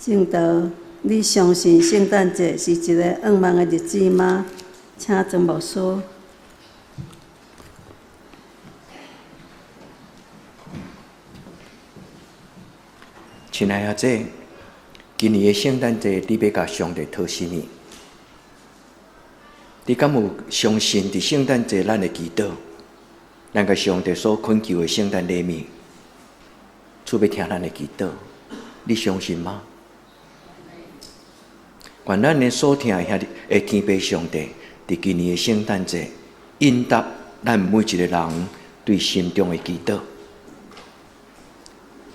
聖道，你相信聖誕節是一个願望的日子嗎？請曾牧師。親愛的姐，今年的聖誕節，你欲共上帝討啥物？你敢有相信佇聖誕節咱的祈禱，咱共上帝所懇求的聖誕禮物，主欲聽咱的祈禱？你相信嗎？願咱的所疼的兄弟的天父上帝，佇今年的聖誕節，應答咱每一个人對心中的祈禱。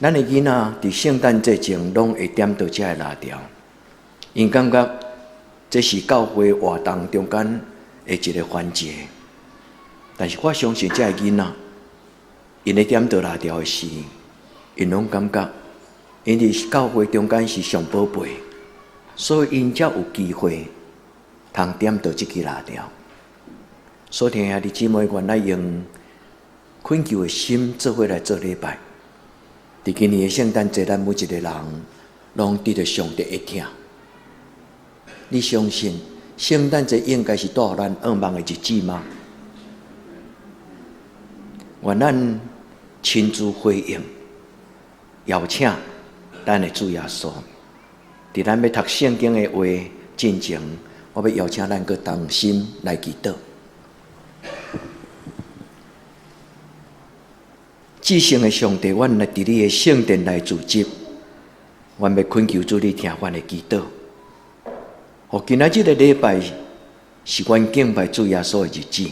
咱的囡仔佇聖誕節前攏會點著這个蠟燭，𪜶感覺這是教會活動中間的一个環節。但是我相信這个囡仔，𪜶咧點著蠟燭的時，𪜶攏感覺𪜶佇教會中間是上寶貝，所以𪜶才有機會通點著這支蠟燭。所疼的兄弟姊妹，願咱用懇求的心做伙來做禮拜。佇今年的聖誕節，咱每一个人攏得著上帝的疼。你相信聖誕節應該是帶予咱願望的日子嗎？願咱親自回應，邀請咱的主耶穌。佇咱欲讀聖經的話進前，我欲邀請咱閣同心來祈禱。至聖的上帝，阮來佇你的聖殿來聚集，阮欲懇求主你聽阮的祈禱。予今仔這个禮拜是阮敬拜主耶穌的日子，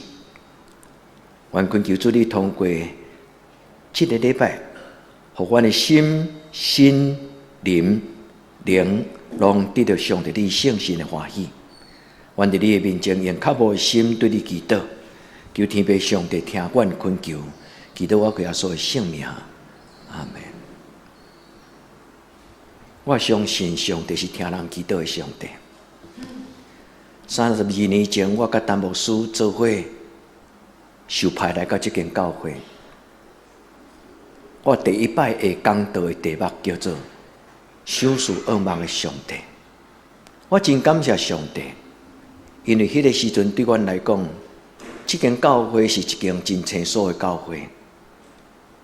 阮懇求主你通過這个禮拜，予阮的心、身、靈、靈，攏得著上帝你聖神的歡喜。阮佇你的面前用渴慕的心對你祈禱，求天父上帝聽阮懇求。祈禱我耶穌的聖名，阿們。我相信上帝是聽人祈禱的上帝。32年前，我佮陳牧師做伙受派來到這間教會。我第一擺會講道的題目叫做《賞賜願望的上帝》。我真感謝上帝，因為彼个時陣對阮來講，這間教會是一間真清楚的教會。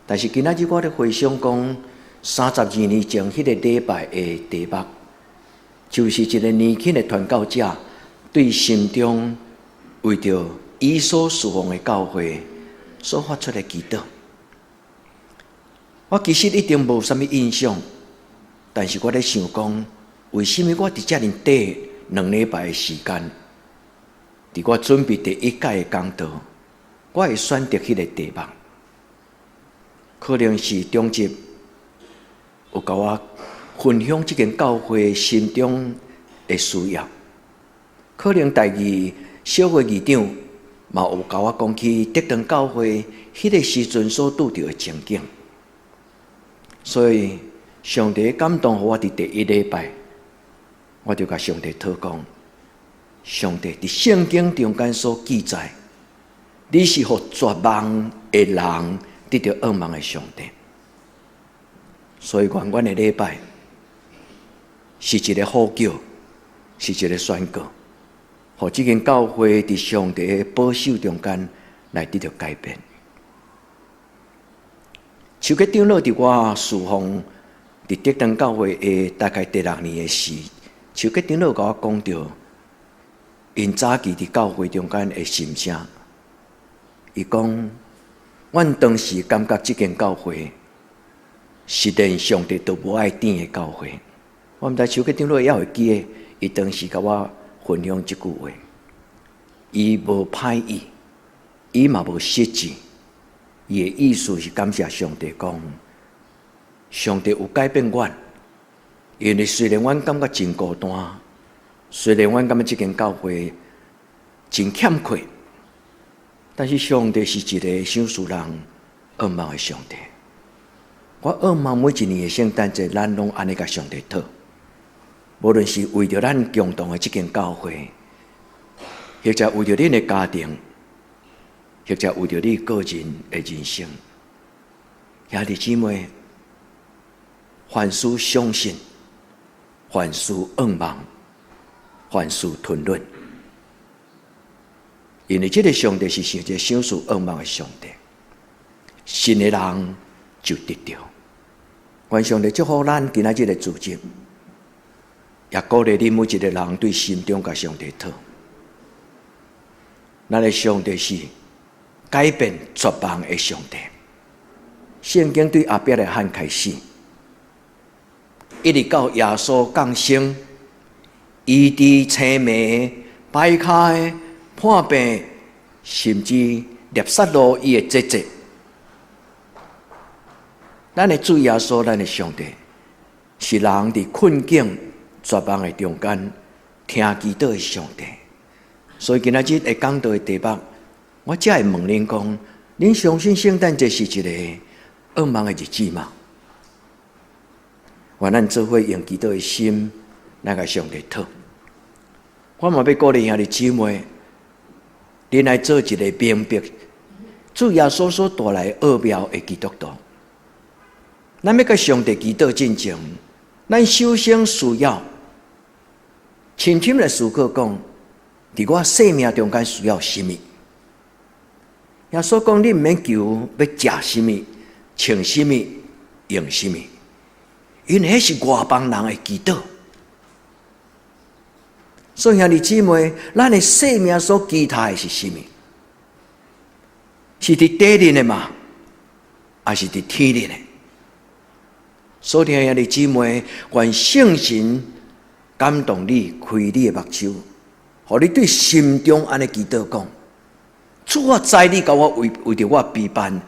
但是今仔日我咧回想講，32年前彼个禮拜的題目，就是一个年輕的傳教者對心中為著伊所侍奉的教會所發出的祈禱。我其實一定無啥物印象，但是我咧想講，為啥物我佇遮爾短2禮拜的時間，佇我準備第一屆的講道，我會選擇彼个題目？可能是長執有共我分享這間教會心中的需要，可能第二小會議長嘛有共我講起德堂教會彼个時陣所拄著的情景，所以上帝感動予我佇第一禮拜，我就共上帝禱講：上帝佇聖經中間所記載，你是予絕望的人得著願望的上帝，所以願阮的禮拜是一個呼叫，是一個宣告，予這間教會佇上帝的保守中間來得著改變。手結長老佇我侍奉佇德堂教會的大概第六年的時，手結長老共我講著，𪜶早期佇教會中間的心聲，伊講。阮當時感覺這間教會是連上帝都無愛佇的教會。我毋知手結長老猶會記得，伊當時共我分享這句話。伊無歹意，伊嘛無失志。伊的意思是感謝上帝講，上帝有改變阮，因為雖然阮感覺真孤單，雖然阮感覺這間教會真欠缺。但是上帝是一個賞賜人願望的上帝。我願望每一年的聖誕節，咱攏按呢共上帝討。無論是為著咱共同的這間教會，或者為著恁的家庭，或者為著你個人的人生，兄弟姊妹，凡事相信，凡事仰望，凡事吞忍。因為這个上帝是想一个賞賜仰望的上帝，信的人就得著。願上帝祝福咱今仔日的主日，也鼓勵你每一个人對心中共上帝討。咱的上帝是改變絕望的上帝。聖經對亞伯拉罕開始，一直到耶穌降生，醫治青盲、跛跤的、破病，甚至拉撒路伊的姐姐。咱的主耶穌，咱的上帝，是人佇困境、絕望的中間聽祈禱的上帝。所以今仔日會講道的題目，我才會問恁講：恁相信聖誕節是一个仰望的日子嗎？願咱做伙用祈禱的心來共上帝討。我嘛欲鼓勵兄弟姊妹，恁來做一个明白主耶穌所帶來奧妙的基督徒。咱欲共上帝祈禱進前，咱首先需要深深來思考講，佇我生命中間需要啥物？耶穌講，你毋免求欲食啥物、穿啥物、用啥物，因為彼是外邦人的祈禱。所以兄弟姊妹，咱的生命所期待的是啥物？是佇地裡的嗎？抑是佇天裡的？所以兄弟姊妹，願聖神感動你，開你的目睭，予你對心中按呢祈禱講：主，我知你共我為為著我備辦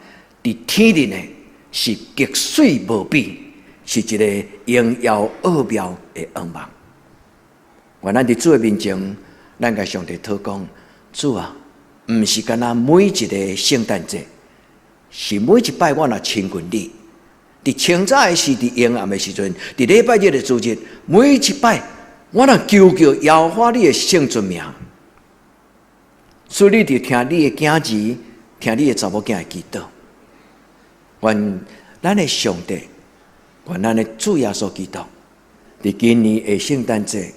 佇天裡的是極媠無比，是一個榮耀奧妙的仰望。願咱佇主的面前，咱共上帝討講：主啊，毋是干焦每一个聖誕節，是每一擺我若親近你，佇清早的時，佇黑暗的時陣，佇禮拜日的主日，每一擺我若求叫耶和華你的聖尊名，所以你就聽你的囝兒，聽你的查某囝的祈禱。願咱的上帝，願咱的主耶穌基督，佇今年的聖誕節，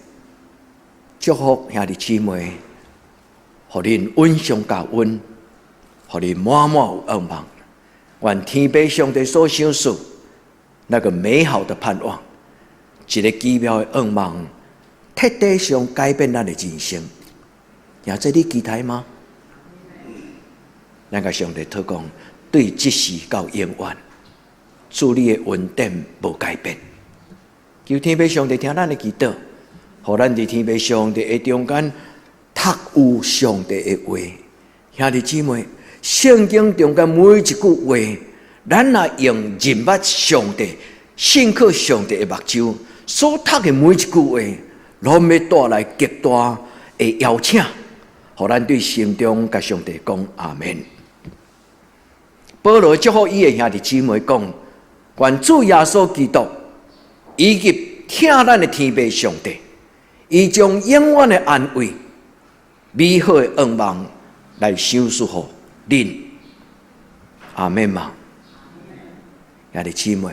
祝福兄弟姊妹，予恁恩上加恩，予恁滿滿有仰望。願天父上帝所賞賜那個美好的盼望，一个奇妙的仰望，徹底上改變咱的人生。也這你期待嗎？咱共上帝討講，對這時到永遠，主你的恩典無改變。求天父上帝聽咱的祈禱，予咱佇天父上帝的中間，讀有上帝的話。兄弟姊妹，聖經中間每一句話，咱若用認捌上帝、信靠上帝的目睭所讀的每一句話，攏欲帶來極大的邀請，予咱對心中共上帝講阿門。保羅祝福伊的兄弟姊妹講：願主耶穌基督以及疼咱的天父上帝，伊將永遠的安慰、美好的仰望來賞賜予恁。阿們嗎？兄弟姊妹，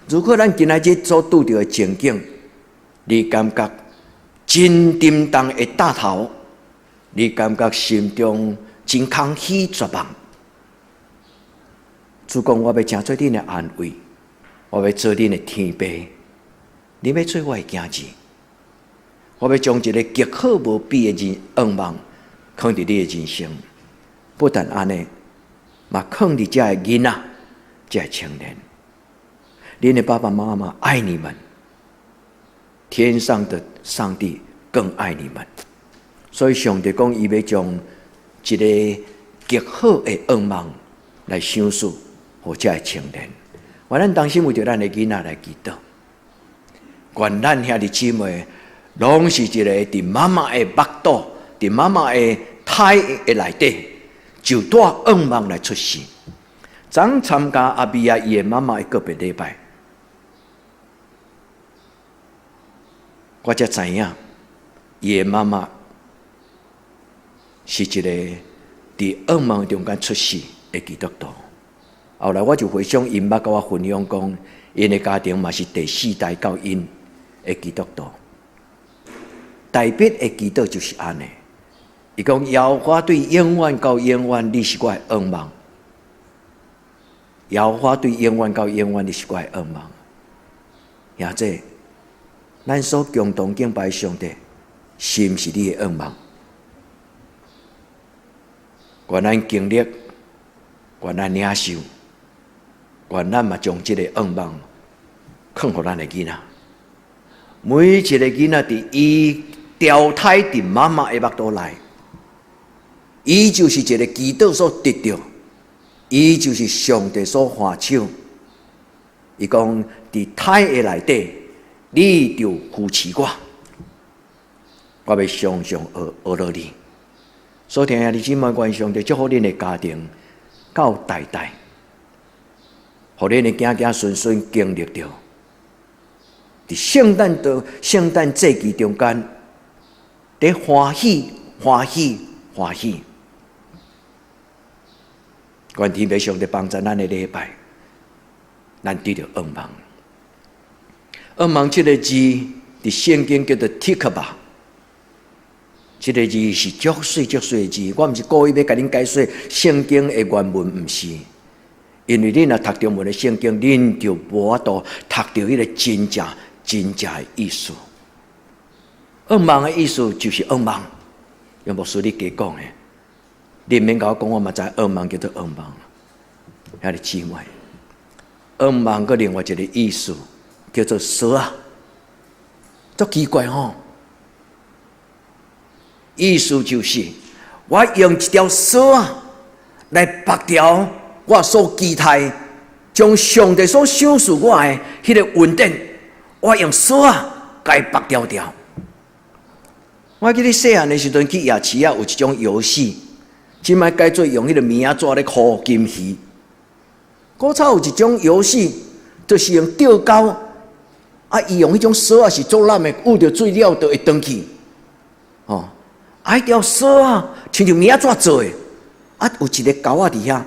如果咱今仔日所拄著的情景，你感覺真沉重的擔頭，你感覺心中真空虛絕望。主講，我欲成做恁的安慰，我欲做恁的天父，恁欲做我的囝兒。我欲將一个極好無比的人仰望，囥佇你的人生。不但按呢，嘛囥佇遮的囡仔，遮的青年。恁的爸爸媽媽愛你們，天上的上帝更愛你們。所以上帝講，伊欲將一个極好的仰望來賞賜予遮的青年。願咱同心為著咱的囡仔來祈禱。願咱兄弟姊妹攏是一个佇媽媽的腹肚，佇媽媽的胎的內底，就帶仰望來出世。昨參加阿美亞伊的媽媽的告別禮拜，我才知影伊的媽媽是一个佇仰望中間出世的基督徒。後來我就回想，𪜶捌共我分享講，𪜶的家庭嘛是第四代到𪜶 的基督徒。大衛的祈禱就是按呢，伊講耶和華對永遠到永遠，你是我的向望。耶和華對永遠到永遠，你是我的向望。兄弟，咱所共同敬拜上帝，是毋是你的向望？願咱經歷，願咱領受，願咱嘛將這个向望囥予咱的囡仔。每一个囡仔佇伊掉胎佇媽媽的腹肚內，伊就是一个祈禱所得著，伊就是上帝所歡手。伊講佇胎的內底，你就扶持我，我欲常常學學落你。所以，兄弟姊妹，願上帝祝福恁的家庭到代代，予恁的囝囝孫孫經歷著，佇聖誕的聖誕節期中間，佇歡喜、歡喜、歡喜。願天父上帝幫助咱的禮拜，咱得著向望。向望這个字，佇聖經叫做 tikvah。這个字是足媠足媠的字，我毋是故意欲共恁解說聖經的原文，毋是。因為恁若讀中文的聖經，恁就無法度讀著彼个真正真正的意思。向望的意思就是向望，用牧師你加講的，你毋免共我講，我嘛知向望叫做向望。兄弟姊妹，向望閣另外一个意思叫做索仔，足奇怪吼。意思就是，我用一條索仔來縛牢我所期待，將上帝所賞賜我的彼个恩典，我用索仔共伊縛牢牢。我記得細漢的時陣去夜市仔，有一種遊戲，這擺改做用彼个棉仔紙咧箍金魚。古早有一種遊戲，就是用釣鈎，啊，伊用彼種索仔是足難的，遇著水了就會斷去，吼。啊！彼條索仔，親像棉仔紙做的，啊，有一個鈎仔佇遐，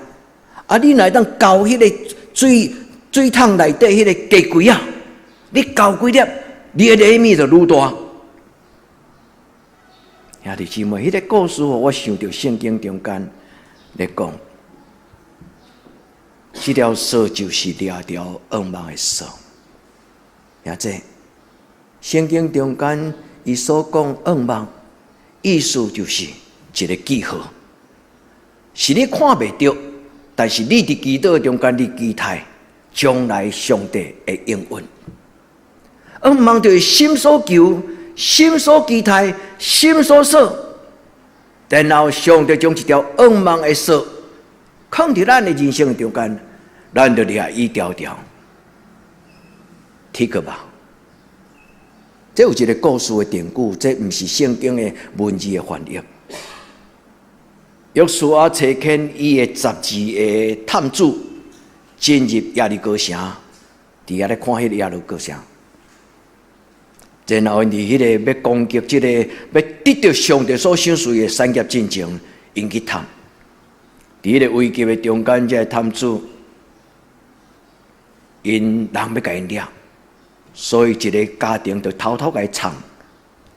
啊，你若會當勾彼个水水桶內底彼個雞胿仔，你勾幾粒，你的禮物就愈大。兄弟姊妹，彼个故事予我想著聖經中間咧講，這條索就是掠牢向望的索。兄弟，聖經中間伊所講向望，意思就是一个記號，是你看袂著，但是你佇祈禱中間，你期待將來上帝的應允。向望就是心所求、心所期待、心所想，然後上帝將一條向望的索囥佇咱的人生中間，咱就掠伊牢牢。tikvah。這有一个故事的典故，這毋是聖經的文字的翻譯。約書亞差遣伊的十二个探子進入耶利哥城，佇遐咧看彼个耶利哥城。然後𪜶佇彼个欲攻擊這个欲得著上帝所賞賜的產業進前，𪜶去探。佇彼个危急的中間，這个探子𪜶人欲共𪜶掠。所以一个家庭就偷偷共伊藏，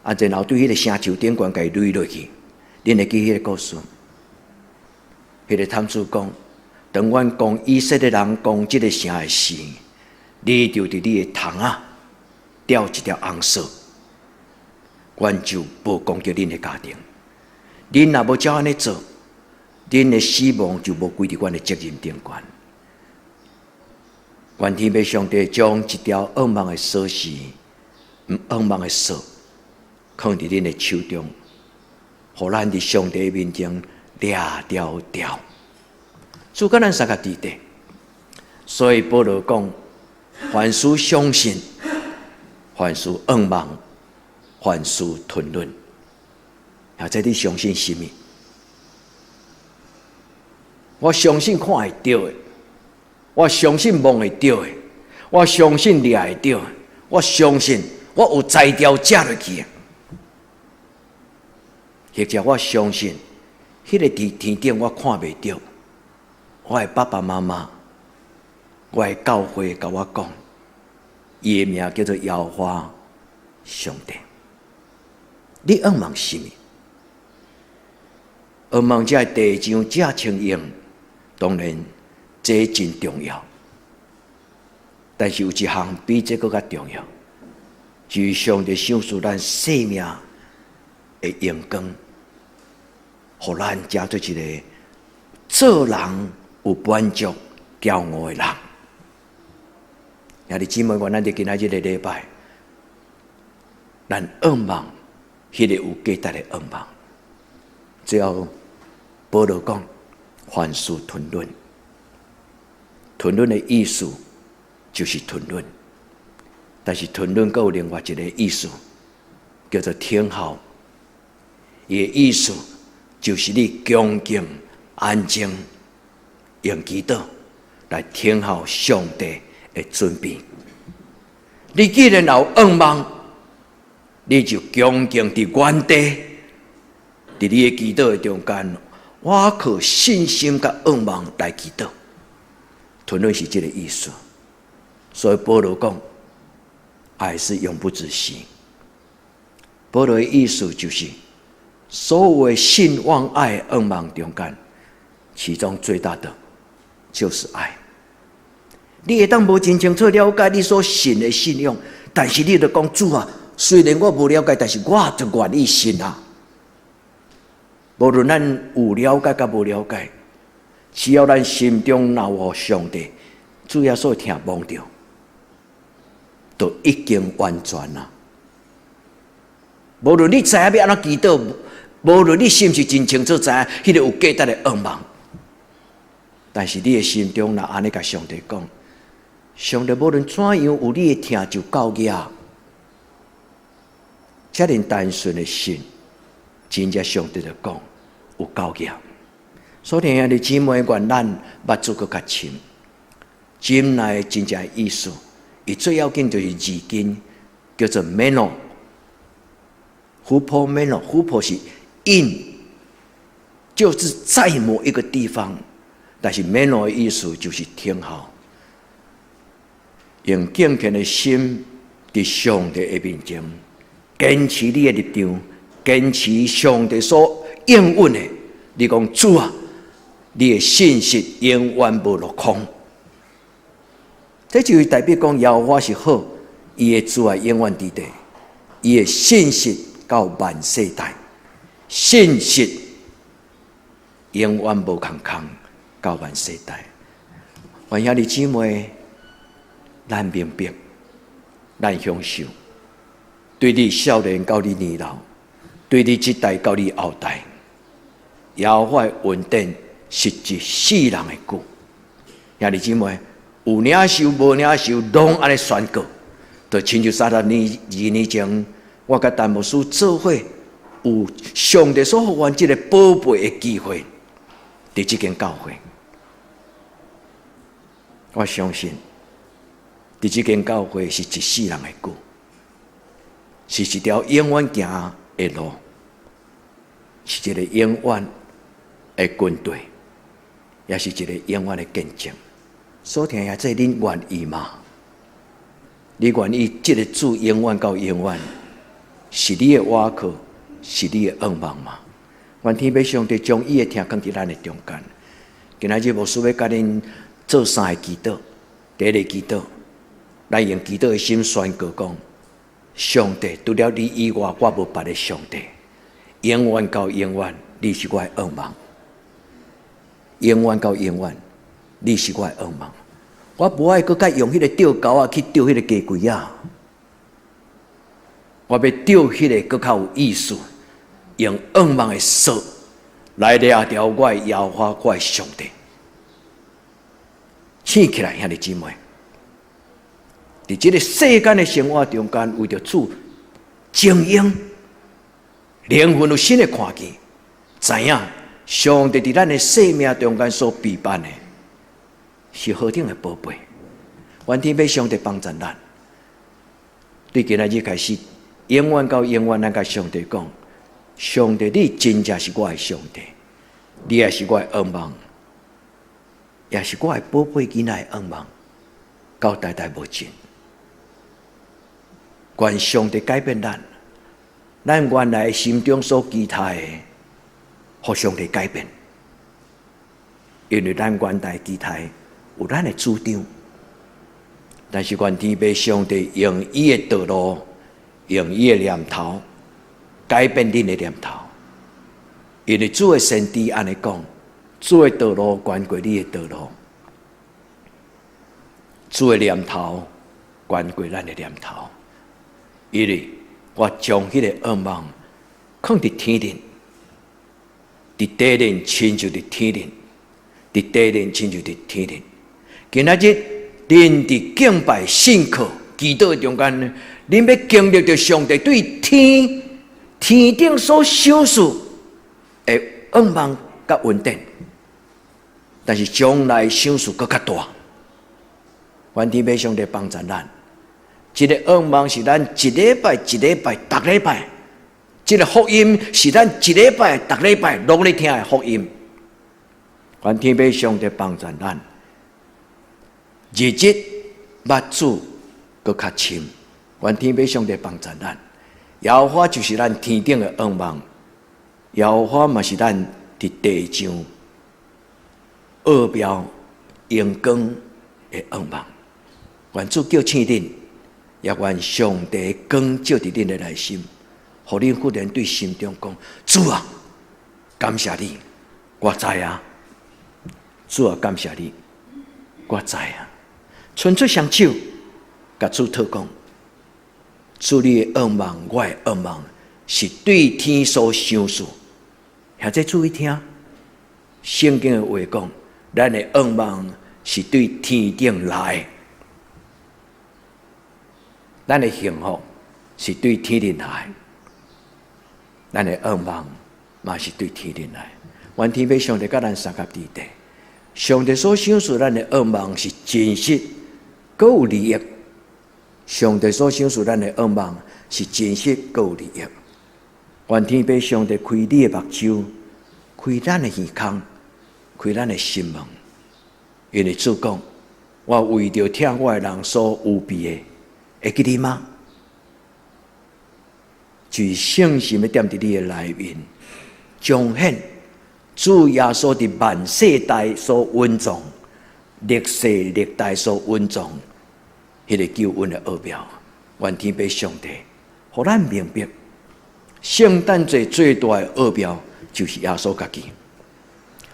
啊，然後對彼个城樹頂懸共伊擂落去。恁會記彼个故事？彼个探子講：當阮攻以色列人攻這个城的時，你就佇你的窗仔吊一條紅索，阮就無攻擊恁的家庭。恁若無照按呢做，恁的死亡就無歸佇阮的責任頂懸。願天父上帝將一條向望的鎖匙，向望的索，囥佇恁的手中，予咱佇上帝面前掠牢牢。主佮咱相共佇咧，所以保羅講：凡事相信，凡事向望，凡事吞忍。或者你相信啥物？我相信看會著的。我相信望會著的，我相信掠會著的，我相信我有才調食落去的，或者我相信，彼个佇天頂我看袂著，我的爸爸媽媽，我的教會共我講，伊的名叫做耶和華，上帝。你向望啥物？向望這地上這清榮，當然這真重要。但是有一項比這閣較重要，就是上帝賞賜咱生命的榮光，予咱成做一个做人有滿足、驕傲的人。兄弟姊妹，願咱佇今仔日个禮拜，咱向望彼个有價值的向望。最後，保羅講：凡事吞忍，吞忍的意思就是吞忍，但是吞忍閣有另外一个意思，叫做聽候。伊的意思就是你恭敬、安靜，用祈禱來聽候上帝的準備。你既然有向望，你就恭敬佇原地，佇你的祈禱的中間，倚靠信心佮向望來祈禱。吞忍是這个意思。所以保羅講，愛是永不止息。保羅的意思就是，所有的信望愛向望中間，其中最大的就是愛。你會當無真清楚了解你所信的信仰，但是你就講，主啊，雖然我無了解，但是我就願意信啊。無論咱有了解佮無了解，只要咱心中若有上帝，主耶穌疼摸著，就已經完全啦。無論你知影欲按怎祈禱，無論你是毋是真清楚知影彼个有價值的向望，但是你的心中若按呢共上帝講，上帝無論怎樣有你的疼就夠額。遮爾單純的信，真正上帝就講有夠額。所以兄弟姊妹，願咱目睭閣較深，忍耐真正的意思，伊最要緊就是字根叫做 meno，hupomeno，hupo 是 in，就是在某一個地方，但是 meno 的意思就是聽候，用敬虔的心佇上帝的面前，堅持你的立場，堅持上帝所應允的。你講，主啊，你的信實永遠無落空。這就是代表講，耶和華是好，伊的慈愛永遠佇地，伊的信實到萬世代，信實永遠無空空到萬世代。願兄弟姊妹，咱明白，咱享受，對你少年到你年老，對你這代到你後代，耶和華的恩典是一世人的久。兄弟姊妹，有領受無領受，攏按呢宣告。就親像30年、2年前，我佮陳牧師做伙，有上帝所予阮這个寶貝的機會，佇這間教會，我相信，佇這間教會是一世人的久，是一條永遠行的路，是一个永遠的軍隊，也是一个永遠的見證。所聽的這，恁願意嗎？你願意這个主永遠到永遠，是你的倚靠，是你的向望嗎？願天父上帝將伊的疼放佇咱的中間。今仔日牧師欲共恁做三個祈禱，第一個祈禱，來用祈禱的心宣告講：上帝，除了你以外，我無別的上帝。永遠到永遠，你是我的向望。永遠到永遠，你是我的向望。我無愛閣再用彼个釣鈎仔去釣彼个雞胿仔，我欲釣彼个閣較有意思，用向望的索來掠著我的耶和華，我的上帝。醒起來，兄弟姊妹，佇這个世間的生活中間，為著主精英靈魂有新的看見，知影上帝佇咱的生命中間所備辦的，是何等的寶貝！願天父上帝幫助咱，對今仔日開始，永遠到永遠，咱共上帝講：上帝，你真正是我的上帝，你也是我的向望，也是我的寶貝囡仔的向望，到代代無盡。願上帝改變咱，咱原來心中所期待的，予上帝改變，因為咱原來期待有咱的主張，但是願天父上帝用伊的道路，用伊的念頭，改變恁的念頭，因為主的先知按呢講，主的道路懸過你的道路，主的念頭懸過咱的念頭。因為我將彼个願望囥佇天頂，佇地頂親像佇天頂，佇地頂親像佇天頂。今仔日恁佇敬拜、信靠、祈禱中間，恁欲經歷著上帝對天天頂所賞賜的願望佮恩典，但是將來賞賜閣較大。願天父上帝幫助咱。這个願望是咱一禮拜一禮拜，逐禮拜，這个福音是咱一禮拜逐禮拜攏咧聽的福音。願天父上帝幫助咱，日日捌主閣較深。願天父上帝幫助咱，耶和華就是咱天頂的願望，耶和華嘛是咱佇地上奧妙榮光的願望。願主叫醒恁，也願上帝光照佇恁的內心，予恁忽然對心中講：主啊，感謝你，我知影。主啊，感謝你，我知影。伸出雙手，共主禱講：主你的願望，我的願望是對天所賞賜。兄弟注意聽，聖經的話講，咱的願望是對天頂來。咱的幸福是對天頂來，咱的願望嘛是對天頂來。願天父上帝佮咱相佮佇地，上帝所賞賜咱的願望是真實，閣有利益。上帝所賞賜咱的願望是真實，閣有利益。願天父上帝開你的目睭，開咱的耳孔，開咱的心門。因為主講，我為著疼我的人所預備的。會記得嗎？就是聖神欲踮佇你的內面，彰顯主耶穌佇萬世代所隱藏、歷世歷代所隱藏，彼个救恩的奧妙。願天父上帝，予咱明白，聖誕節最大的奧妙就是耶穌家己。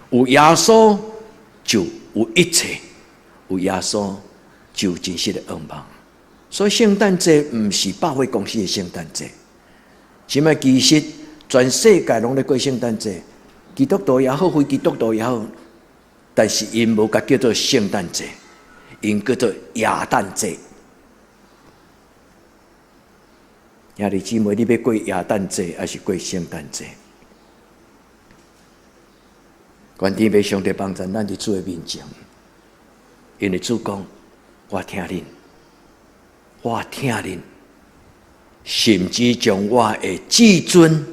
有耶穌就有一切，有耶穌就有真實的願望。所以聖誕節毋是百貨公司的聖誕節。這擺其實全世界攏咧過聖誕節，基督徒也好，非基督徒也好，但是𪜶無共叫做聖誕節，𪜶叫做耶誕節。兄弟姊妹，你欲過耶誕節抑是過聖誕節？願天父上帝幫助咱佇主的面前，因為主講：我疼恁。我疼恁，甚至將我的至尊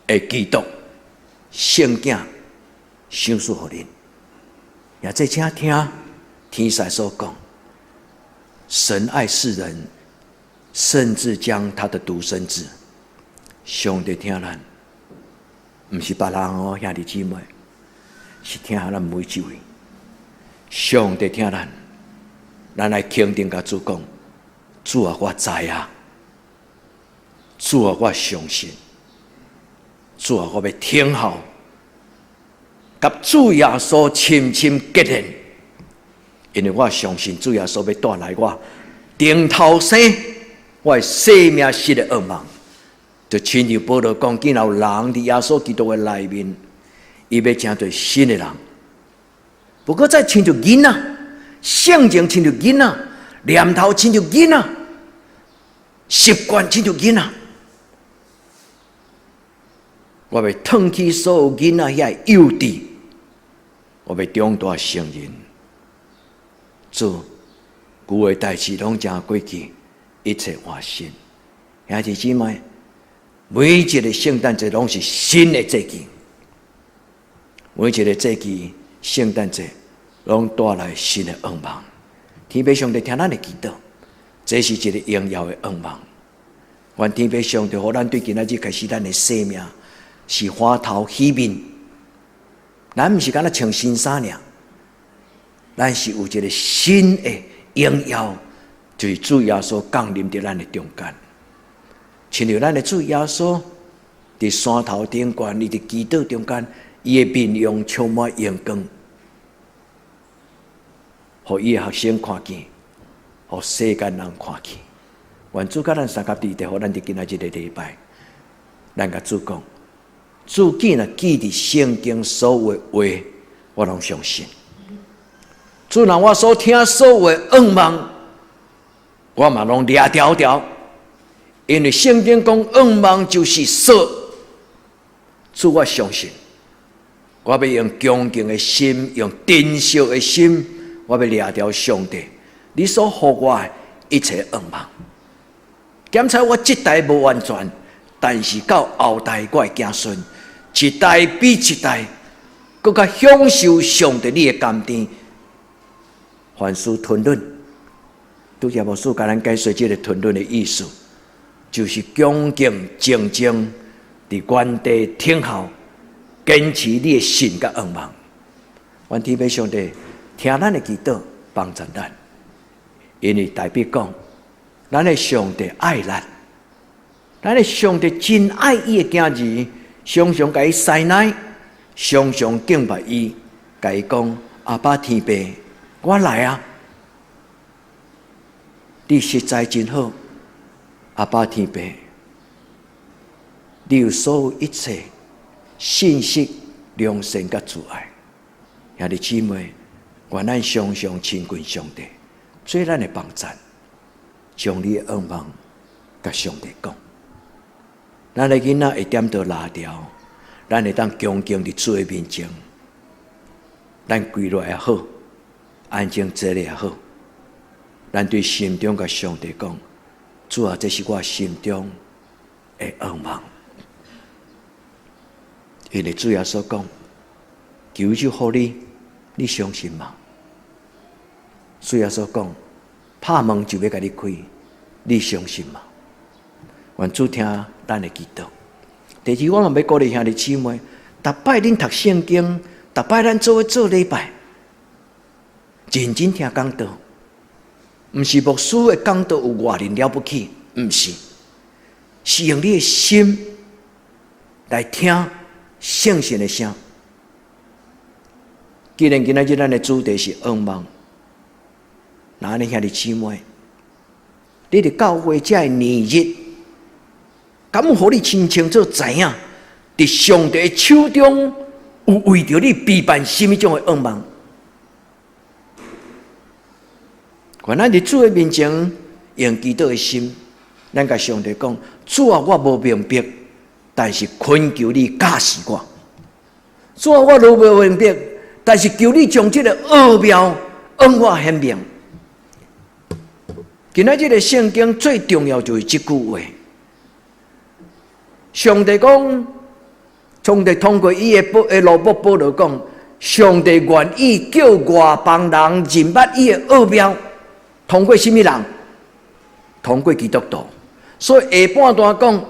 的基督聖子賞賜予恁。也這請聽天使所講，神愛世人，甚至將他的獨生子。上帝疼咱，毋是別人哦，兄弟姊妹，是疼咱每一位。上帝疼咱，咱來肯定共主講。主啊，我知影。主啊，我相信。主啊，我欲聽候，佮主耶穌深深結連，因為我相信主耶穌欲帶來我重頭生，我的生命新的願望。就親像保羅講，既然有人佇耶穌基督的內面，伊欲成做新的人。無閣再親像囡仔，性情親像囡仔。念頭親像囡仔，習慣親像囡仔，我欲褪去所有囡仔遐幼稚，我欲長大成人。主，舊的代誌攏成過去，一切換新。兄弟姊妹，每一个聖誕節攏是新的節期，每一个節期聖誕節攏帶來新的願望。天父上帝聽咱的祈禱，這是一个榮耀的願望。願天父上帝，予咱對今仔日開始，咱的生命是歡頭喜面。咱毋是干焦穿新衫爾，咱是有一个新的榮耀，就是主耶穌降臨佇咱的中間。親像咱的主耶穌佇山頭頂懸，伊佇祈禱中間，伊的面容充滿榮光，予伊的學生看見，予世間人看見。願主佮咱相佮佇，予咱佇今仔這个禮拜，咱共主講，主既然記佇聖經所有的話，我攏相信。主若我所聽所有的願望，我嘛攏掠牢牢。因為聖經講願望就是鎖，主我相信，我欲用恭敬的心，用珍惜的心，我欲掠牢上帝，你所予我的一切願望。檢查我這代無完全，但是到後代我的子孫，一代比一代，閣較享受上帝你的甘甜。凡事吞忍，拄才牧師共咱解說這个吞忍的意思，就是恭敬靜靜佇原地等候，堅持你的信佮願望。願天父上帝聽咱的祈禱，幫助咱，因為代表講，咱的上帝愛咱，咱的上帝真愛伊的囝兒，常常共伊師奶，常常敬拜伊，共伊講阿爸天父，我來啊！你實在真好，阿爸天父，你有所有一切信實、良善佮慈愛。兄弟姊妹，願咱常常親近上帝，做咱的幫贊，將你的願望共上帝講。咱的囡仔會點著蠟燭，咱會當恭敬佇主的面前，咱跪落來也好，安靜坐咧也好，咱對心中共上帝講：主啊，這是我心中的願望。因為主耶穌講：求就予你，你相信嗎？主耶穌講：拍門就欲共你開，你相信嗎？願主聽咱的祈禱。第二，我嘛欲鼓勵兄弟姊妹，逐擺恁讀聖經，逐擺咱做伙做禮拜，認真聽講道，毋是牧師的講道有偌爾了不起，毋是，是用你的心來聽聖神的聲。既然今仔日咱的主題是願望，那按呢兄弟姊妹，你佇教會這个年日，敢有予你清清楚知影，佇上帝的手中有為著你備辦啥物種的願望？願咱佇主的面前，用祈禱的心，咱共上帝講：主啊，我無明白，但是懇求你教示我。主啊，我無明白，但是求你將這个奧妙向我顯明。今仔這个聖經最重要就是這句話。上帝講，上帝通過伊的保的奴僕保羅講，上帝願意叫外邦人認捌伊的奧妙，通過啥物人？通過基督徒。所以下半段講，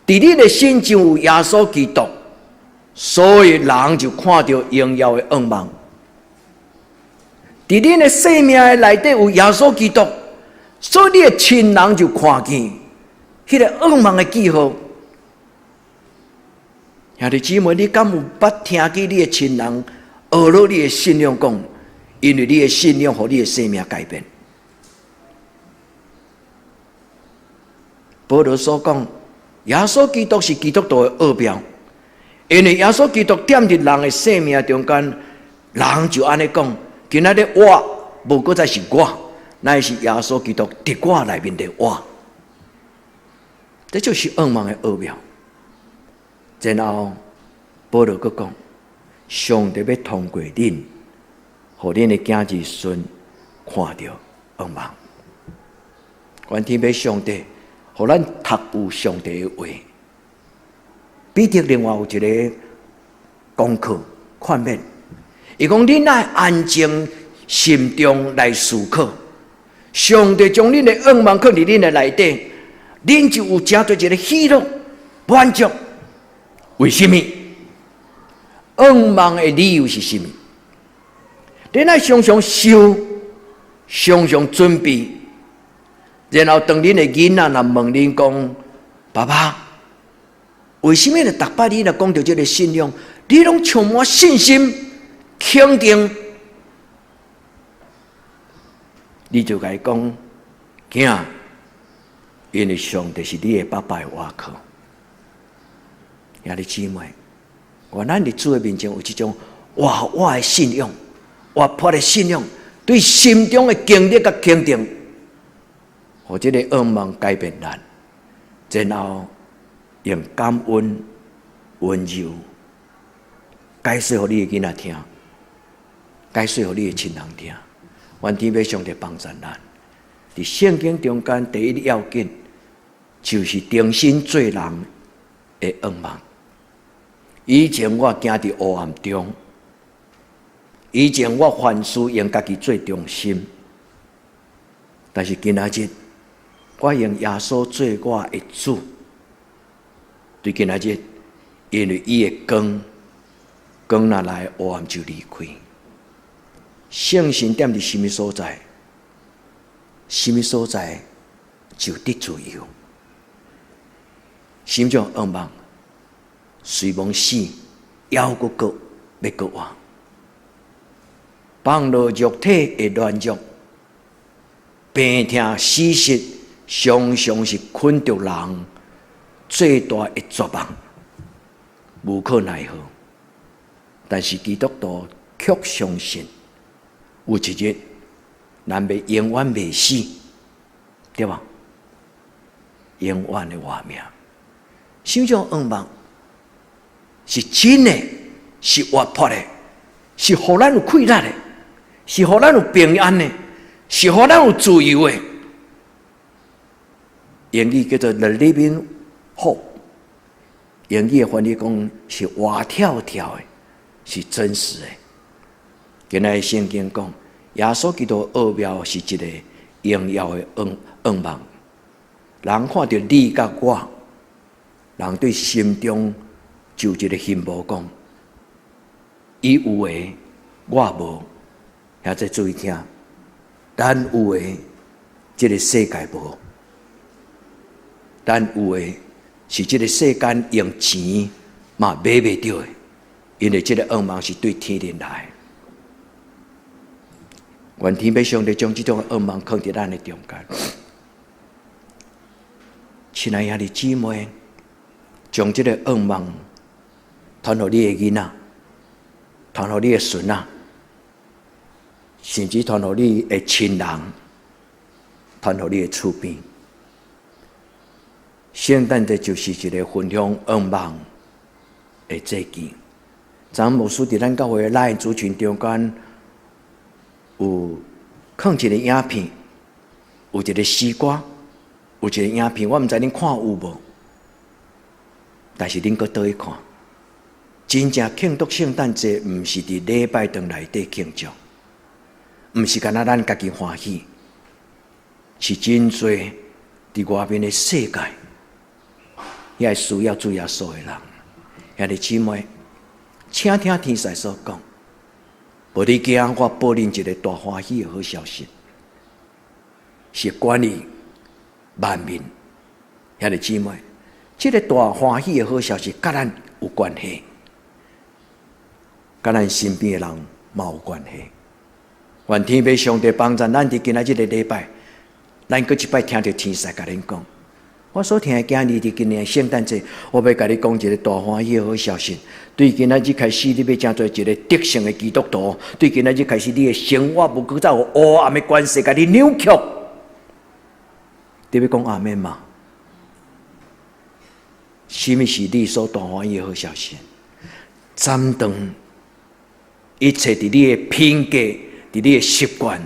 佇恁的心中有耶穌基督，所以人就看著榮耀的願望。佇恁的生命的內底有耶穌基督，所以你的親人就看見彼个願望的記號。兄弟姊妹，你敢有捌聽見你的親人學落你的信仰講？因為你的信仰，予你的生命改變。保羅所講，耶穌基督是基督徒的奧妙，因為耶穌基督踮佇人的生命中間，人就按呢講：今仔日我無閣再是我，乃是耶穌基督佇我內面佇活。這就是願望的奧妙。然後保羅閣講：上帝欲通過恁，予恁的囝兒孫看著願望。願天父上帝，予咱讀有上帝的話。彼得另外有一个功課勸勉，伊講恁愛安靜心中來思考，上帝將恁的願望囥佇恁的內底，恁就有誠濟一个喜樂滿足。為什麼？向望的理由是啥物？恁愛常常想，常常準備，然後當恁的囡仔若問恁講：爸爸，為什麼逐擺你若講著這个信仰，你攏充滿信心、肯定？你就共伊講：囝，因為上帝是你的爸爸的倚靠。兄弟姊妹，願咱佇主的面前有這種活活的信仰、活潑的信仰，對心中的經歷佮肯定，予這个向望改變咱，然後用感恩、溫柔解說予你的囡仔聽，解說予你的親人聽。願天父上帝幫助咱。佇聖經中間第一要緊，就是重新做人的向望。以前我行佇黑暗中，以前我凡事用家己做中心，但是今仔日我用耶穌做我的主。對今仔日，因為伊的光，光若來，黑暗就離開。聖神踮佇啥物所在，啥物所在就得自由。心中向望，雖罔死，猶閣閣欲閣活。放落肉體的軟弱，病痛死實，常常是困著人最大的絕望，無可奈何。但是基督徒卻相信，有一日，咱欲永遠袂死，對無？永遠的活命。想這種向望是真的，是活潑的，是予咱有氣力的，是予咱有平安的，是予咱有自由的。英語叫做 The Living Hope，英語的翻譯講是活跳跳的，是真實的。今仔日聖經講，耶穌基督奧妙是一個榮耀的向望。人看著你佮我，人對心中就一个羨慕講，伊有的我無，兄弟注意聽，咱有的這个世界無，咱有的是這个世間用錢嘛買袂著的，因為這个向望是對天靈來。願天父上帝將這種向望囥佇咱的中間。親愛兄弟姊妹，將這个向望傳予你的囡仔，傳予你的孫仔，甚至傳予你的親人，傳予你的厝邊。聖誕節就是一个分享向望的節期。昨牧師佇咱教會的 LINE 族群中間，有放一个影片，有一个詩歌，有一个影片，我毋知恁看有無，但是恁閣倒去看。真正慶祝聖誕節，毋是佇禮拜堂內底慶祝，毋是干焦咱家己歡喜，是真濟佇外面的世界，遐需要主耶穌的人。兄弟姊妹，請聽天使所講，無你驚，我報恁一个大歡喜的好消息，是關於萬民。兄弟姊妹，這个大歡喜的好消息，佮咱有關係，佮咱身邊的人嘛有關係。願天父上帝幫助咱佇今仔這个禮拜，咱閣一擺聽著天使共恁講。我所聽的今日佇今年聖誕節，我欲共你講一个大歡喜的好消息。對今仔日開始，你欲成做一个得勝的基督徒。對今仔日開始，你的生活無閣再予黑暗的權勢共你扭曲。你欲講阿們嗎？啥物是你所大歡喜的好消息？斬斷一切佇你的品格、佇你的習慣、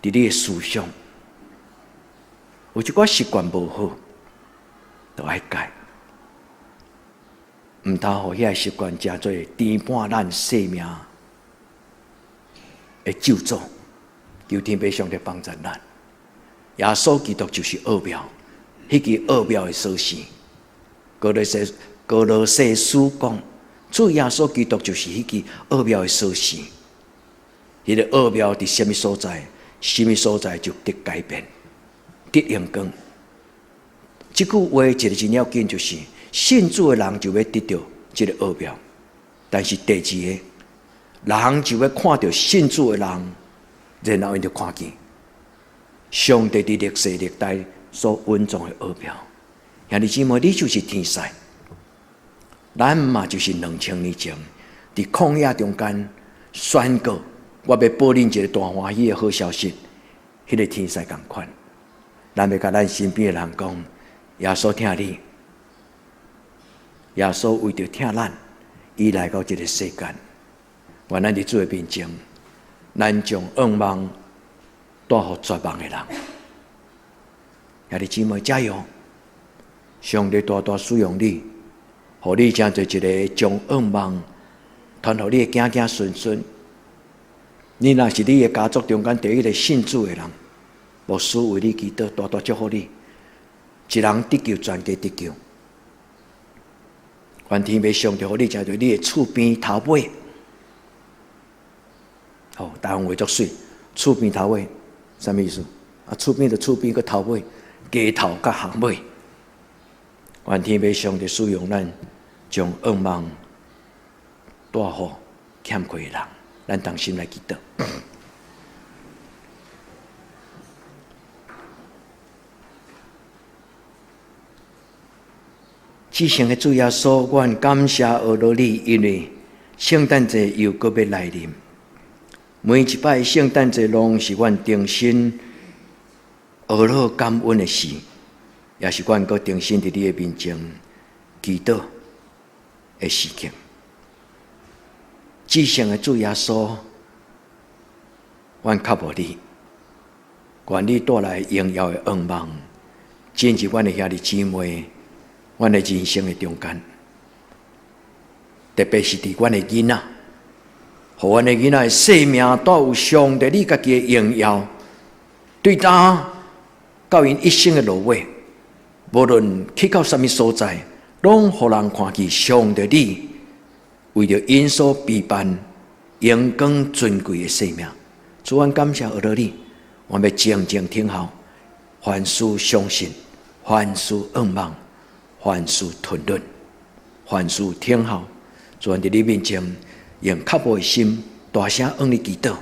佇你的思想，有一寡習慣無好，都愛改，毋通予遐个習慣成做牽絆咱生命的咒詛。求天父上帝幫助咱。耶穌基督就是奧妙，彼支奧妙的鎖匙。歌羅西書講，主耶穌基督就是彼支奧妙的鎖匙。彼個奧妙佇啥物所在，啥物所在就得改變，得榮光。這句話一个真要緊，就是信主的人就欲得著這个奧妙。但是第二个，人就欲看著信主的人，然後𪜶就看見上帝佇歷世歷代所隱藏的奧妙。兄弟姊妹，你就是天使，咱嘛就是2000年前佇曠野中間宣告，我欲報恁一个大歡喜的好消息。彼个天使仝款，咱欲共咱身邊的人講，耶穌疼你，耶穌為著疼咱，伊來到這个世間。願咱佇主的面前，咱將願望帶予絕望的人。兄弟姊妹加油！上帝大大使用你，予你成做一个將願望傳予你的囝囝孫孫。你若是你的家族中間第一个信主的人，牧師為你祈禱，大大祝福你。一人得救，全家得救。願天父上帝予你成做你的厝邊頭尾。哦，台灣話足媠，厝邊頭尾，啥物意思？啊，厝邊就厝邊，閣頭尾，街頭佮巷尾。願天父上帝使用咱，將願望帶予欠缺的人，咱同心來祈禱。至聖的主耶穌，阮感謝阿羅你，因為聖誕節又閣欲來臨。每一擺聖誕節，攏是阮重新呵咾感恩的時，也是阮閣重新佇你的面前祈禱的時刻。至聖的主耶穌，阮靠慕你，願你帶來榮耀的願望，進入阮的兄弟姊妹，阮的人生的中間，特別是佇阮的囡仔，予阮的囡仔的生命帶有上帝你家己的榮耀，對今到𪜶一生的落尾，無論去到啥物所在，攏予人看見上帝你為著𪜶所備辦榮光尊貴的生命。主，阮感謝阿羅你，阮欲靜靜聽候，凡事相信，凡事仰望，凡事吞忍，凡事聽候。主，阮佇你面前用渴慕的心，大聲向你祈禱，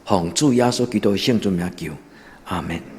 奉主耶穌基督的聖尊名求，阿門。